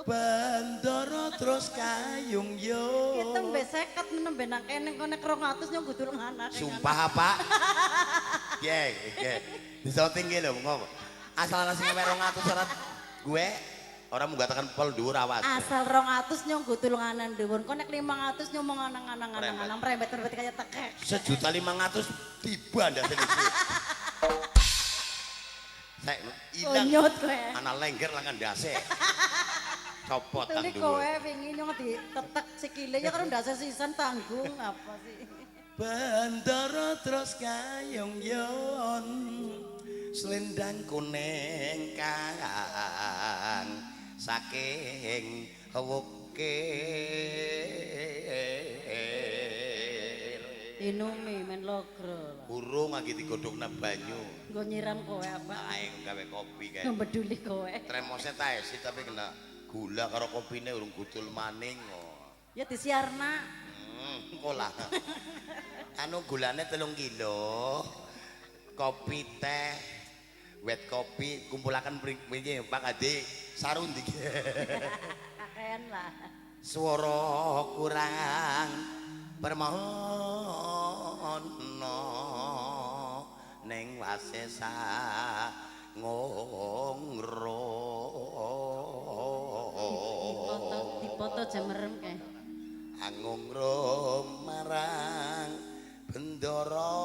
Bendoro terus kayung yo. Kita tembe 50 nembe nang kene kok nek 200 nyong kudu anake. Sumpah apa? Nggih, nggih. Disoting ki lho ngopo. Asal ana sing 200 ora gue ora munggah tekan pol dhuwur awas. Asal 200 nyong kudu lenganan dhuwur. Kok nek 500 nyong mong anang-anang-anang merembet-merembet kaya tekek. 1.500.000 tiba ndase iki. Sek ilang. Onyot kowe. Ana lengger langan ndase. Copot tang Tuli dhuwur. kowe wingi nyong ditetek sikile ya karo ndase sisan tanggung apa sih. Bendoro terus kayung yon selendang kuning kang saking wukir. Inumi men logro. Urung lagi digodhogna banyu. Nggo nyiram kowe apa? Ae gawe kopi kae. Mbeduli kowe. Tremose tae sih tapi kena gula karo kopine urung gudul maning kok. Ya disiarna. Engko lah. Anu gulane 3 kilo. Kopi teh, wet kopi kumpulaken mriki Pak Adi sarung ndi. Kakean lah. Swara kurang permono ning wasesa ngongro. Dipoto jemerem kae. Angongro marang bendoro.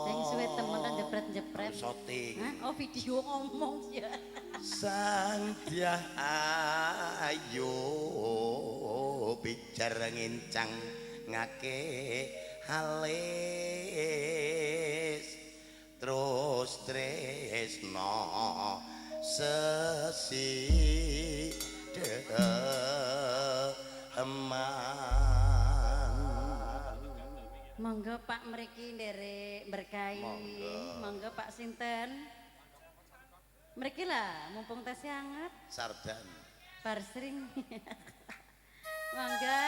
Sing suwe temen kan jepret-jepret. Soting. Hah? Oh video ngomong ya. Sang Dyah Ayu bicar ngincang ngake halis terus tresno sesi deman. Monggo Pak mriki nderek berkahi. Monggo Pak sinten? Mriki lah, mumpung tesih anget. Sardan. Bar sering. Monggo.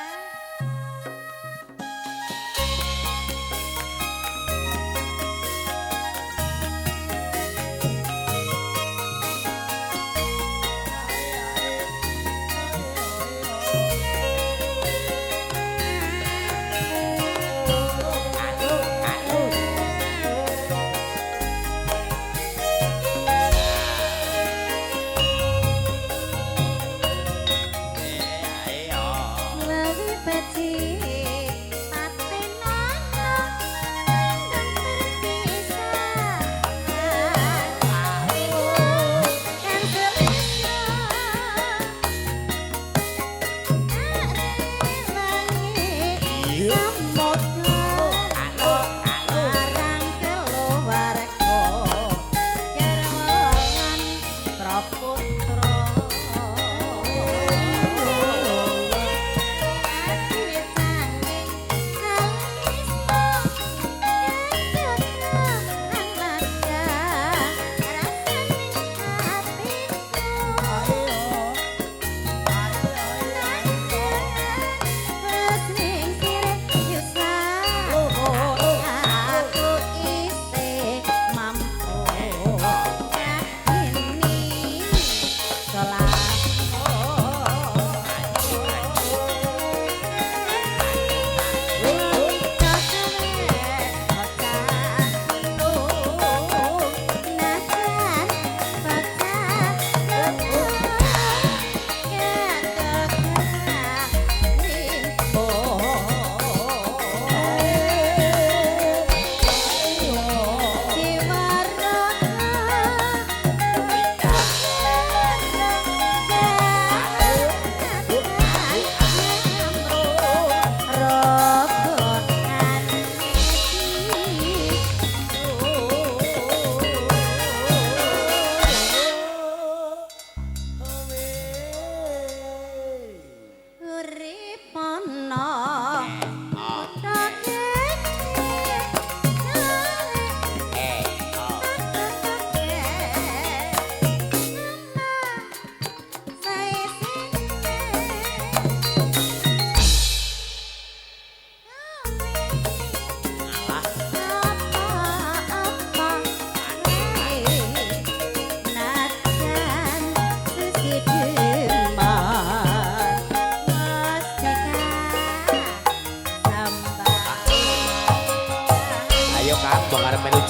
Lawi becik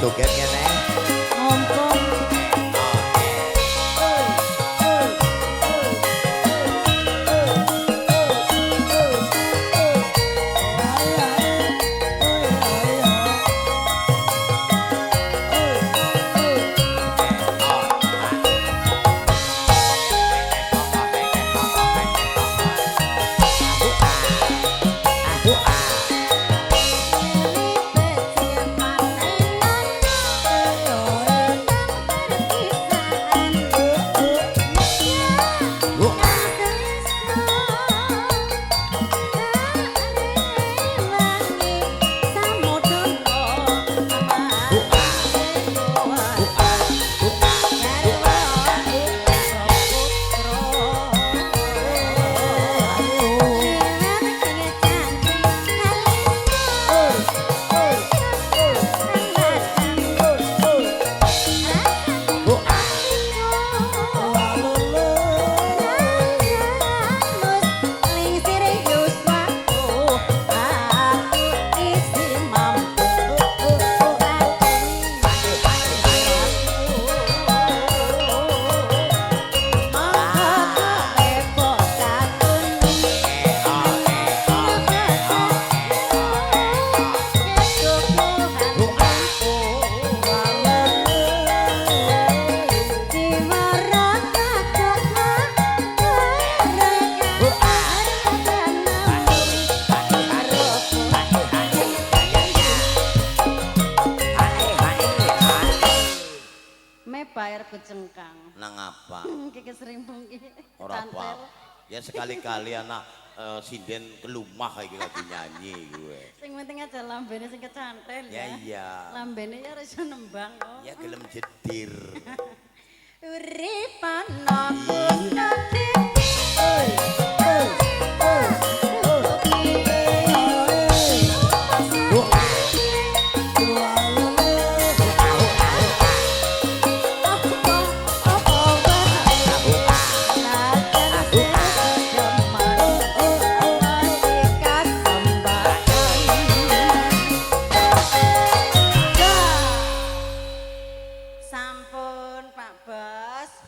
Joget kene. Ngompong. Cengkang. Nang apa? Kiki serimbung iki. Ora apa. Ya sekali-kali anak sinden kelumah iki lagi nyanyi gue. Sing penting aja lambene sing kecantel ya. Ya iya. Lambene ya ora iso nembang kok. Ya gelem jedir. Urip ana.